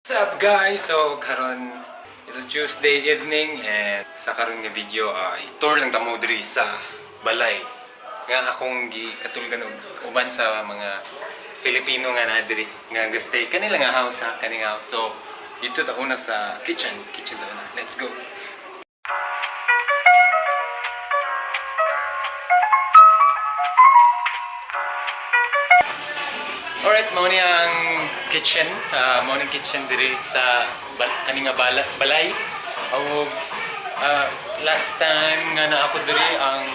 What's up, guys? So karon is a Tuesday evening and sa karon nga video ay tour lang ta mo diri sa balay nga akong gikatulgan og uban sa mga Pilipino nga naa diri nga stay kanila nga house ha, kaning house. So dito ta una sa kitchen, kitchen ta una. Let's go. Alright, mao ni ang kitchen. Mao ni kitchen diri sa kani nga balay. Og last time nga na ako diri ang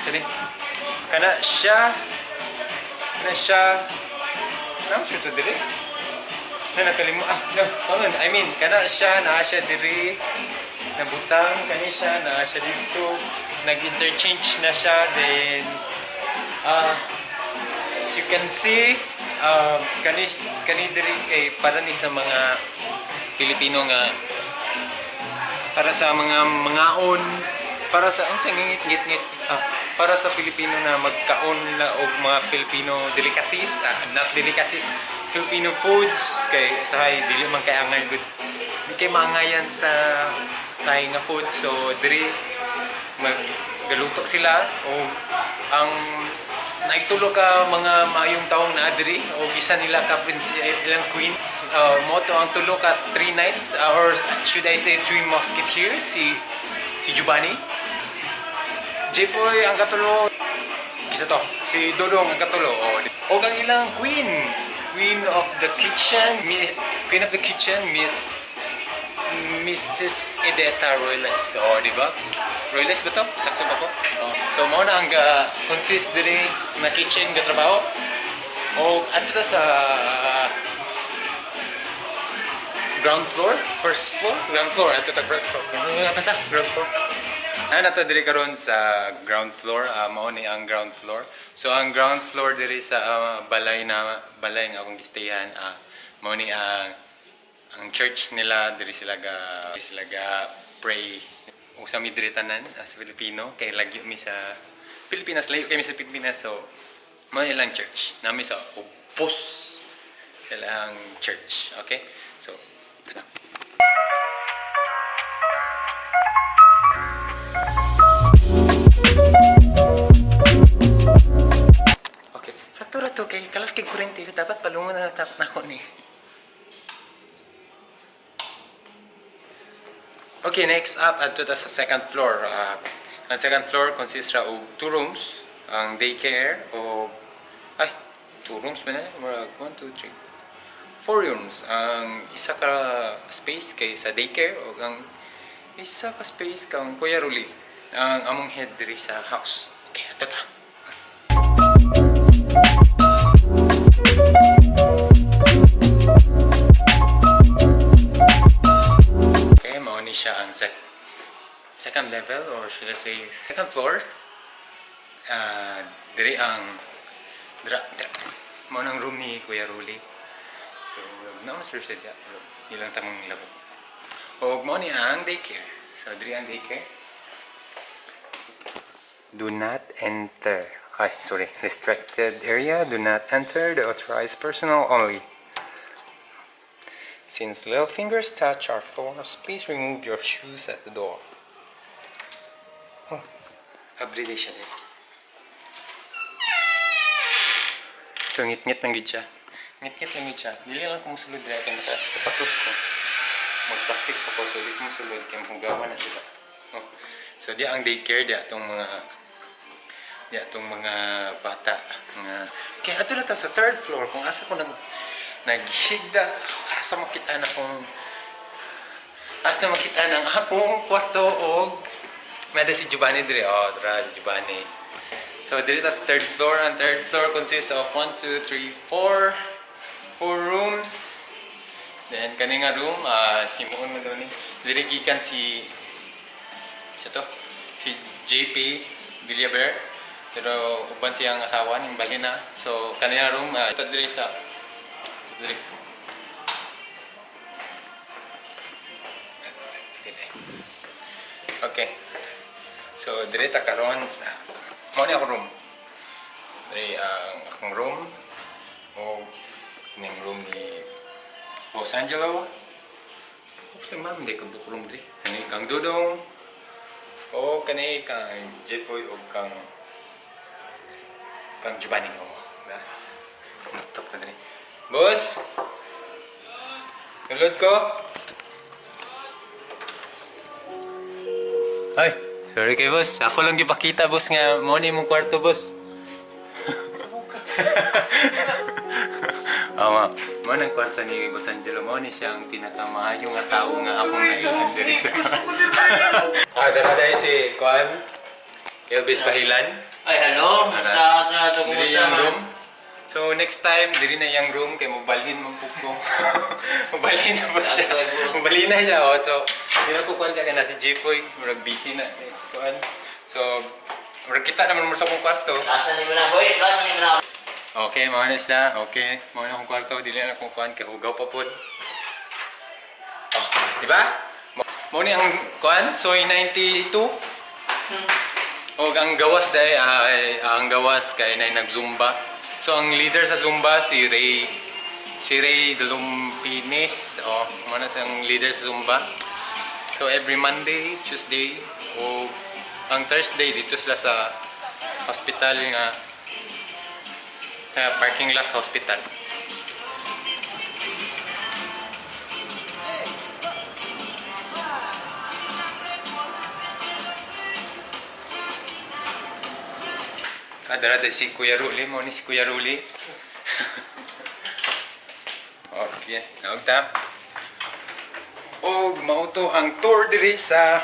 sini kana siya na siya to diri. Na nakalimu no, karon I mean kana siya naa siya diri nabutang kani siya naa siya dito, nag-interchange na siya. Then as you can see, kani kani diri kay para ni sa mga Pilipino nga para sa mga mangaon, para sa unsa ngit-ngit para sa Pilipino na magkaon na og mga Filipino delicacies, not delicacies, Filipino foods kay usahay dili man kay angay good. Di kay maangayan sa kay nga food, so diri maggaluto sila og ang naitulo ka mga maayong taong naa diri og isa nila ka prince ilang queen. Moto ang tulo ka 3 nights, or should I say 3 musketeers, si Giovanni Jepoy ang katulo, kisa to si Dodong ang katulo, og ang ilang queen, queen of the kitchen, queen of the kitchen, Miss Mrs. Edeta Royles. Oh, di ba? Royles ba to? Sakto ba ko? Oh. So mao na ang consist diri na kitchen ga trabaho. O adto ta sa ground floor, first floor, ground floor, adto ta ground floor. Basta ground floor. Ana ta diri karon sa ground floor, mao ni ang ground floor. So ang ground floor diri sa balay na balay nga akong gistayhan, mao ni ang church nila diri sila ga pray. Usa mi diri tanan as Filipino kay lagyo mi sa Pilipinas, layo kami sa Pilipinas, so mao ilang church nami sa ubos sila ang church. Okay, so tara. Okay, sakto ra to kay kalas kay kuryente, dapat palungon na natap na ko ni. Okay, next up, adto ta sa second floor. Ang second floor consists ra og 2 rooms, ang daycare o ay 2 rooms ba na? Murag 1, 2, 3, 4 rooms. Ang isa ka space kay sa daycare o ang isa ka space kang Kuya Ruli, ang among head diri sa house. Okay, adto ta. Okay, mao ni siya ang second level, or should I say second floor. Diri ang dira, dira. Mao nang room ni Kuya Ruli. So na mas siya diya. Ilang tamang labot. Og mao ni ang daycare. So diri ang daycare. Do not enter. Ay, sorry. Restricted area. Do not enter. The authorized personnel only. Since little fingers touch our floors, please remove your shoes at the door. Oh, abri siya din. So, ngit-ngit lang gid siya. Ngit-ngit lang gid siya. Dili lang ko musulod diri kay naka sapatos ko. Mag-practice pa ko, so di ko musulod kay mahugawan na, diba? Oh. So, di ang daycare, di atong mga bata nga. Okay, ato na ta sa third floor kung asa ko naghigda, asa makita na kung asa makita ng akong kwarto og nada si Giovanni diri. Oh, tara si Giovanni. So diri ta sa third floor. Ang third floor consists of 1, 2, 3, 4 4 rooms. Then kani nga room, himuon mo daw ni diri gikan si to si JP Villaver, pero uban siyang asawa ning balina. So kani nga room, ito diri sa diri. Okay. So diri ta karon sa mao ni akong room. Diri ang akong room o ning room ni Boss Angelo. Okay, ma'am, hindi ka bukrom diri. Kani kang Dudong. O kani kang Jepoy o kang Giovanni. O, diba? Natok na diri. Boss! Sulod ko. Ay, sorry kay boss. Ako lang gipakita, boss, nga mo ni imong kwarto, boss. Oo nga. Mo nang kwarto ni Boss Angelo. Mo ni siya ang pinakamaayo nga tao nga akong nailan diri sa. Ah, dara dahil si Kuan. Elvis Pahilan. Ay, hello. Kumusta ka? Diri Kumusta yung man? room. So next time, diri na yung room kay mobalhin man pud ko. Mobalhin na po siya. Mobalhin na siya, oh. So, di na ko kuan ka na si Jipoy, murag busy na si kuan. So, murag kita naman mo sa akong kwarto. Lasa ni mo na, boy. Lasa ni mo na. Okay, mao na siya. Okay, mao na akong kwarto. Dili na akong kuan kay hugaw pa pud. Oh, di ba? Mao ni ang kuan, Soy 92. Og ang gawas dai ay ang gawas kay nay nagzumba. So ang leader sa Zumba si Ray, si Ray Lumpines. Oh, mao na siyang leader sa Zumba. So every Monday, Tuesday o ang Thursday dito sila sa hospital nga sa parking lot sa hospital. Ah, dara dai si Kuya Ruli, mo ni si Kuya Ruli. Okay, naog ta. Og mao to ang tour diri sa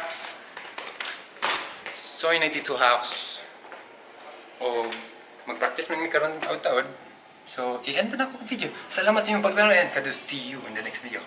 Soy 92 House. Og mag-practice man mi karon taod-taod. So, i-end na ako ang video. Salamat sa inyong pagtanaw and kado see you in the next video.